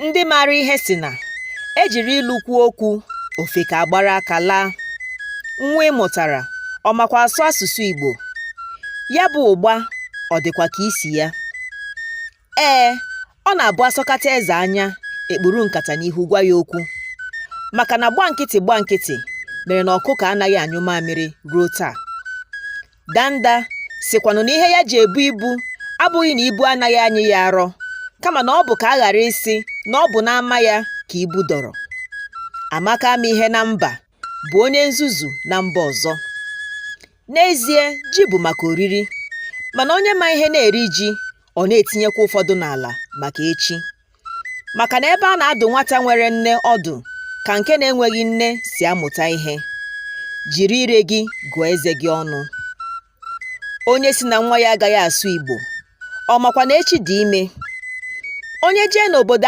Ndị maara ihe sị na e jiri ilu kwuo okwu, ofeke agbara aka laa. Nwa ị mụtara, ọ makwa asụ asụsụ Igbo? Ya bụ ụgba ọ dịkwa ka isi ya? Ee, ọ na-abụ a sọkata eze anya, e kpuru nkata n'ihu gwa ya okwu. Maka na gba nkịtị gba nkịtị mere na ọkụkọ anaghị anyụ mamịrị ruo taa. Danda sịkwanụ na ihe ya ji ebu ibu abụghị na ibu anaghị anyị ya arọ, kama na ọ bụ ka a ghara ịsị na ọ bụ n'ama ya ka ibu dọrọ. Amaka ama ihe na mba bụ onye nzuzu na mba ọzọ. N'ezie, ji bụ maka oriri, mana onye ma ihe na-eri ji, ọ na-etinyekwa ụfọdụ n'ala maka echi. Maka na ebe a na-adụ nwata nwere nne ọdụ ka nke na-enweghị nne si amụta ihe. Jiri ire gị gụọ eze gị ọnụ. Onye sị na nwa ya agaghị asụ Igbo, ọ makwa na echi dị ime? Onye jee n'obodo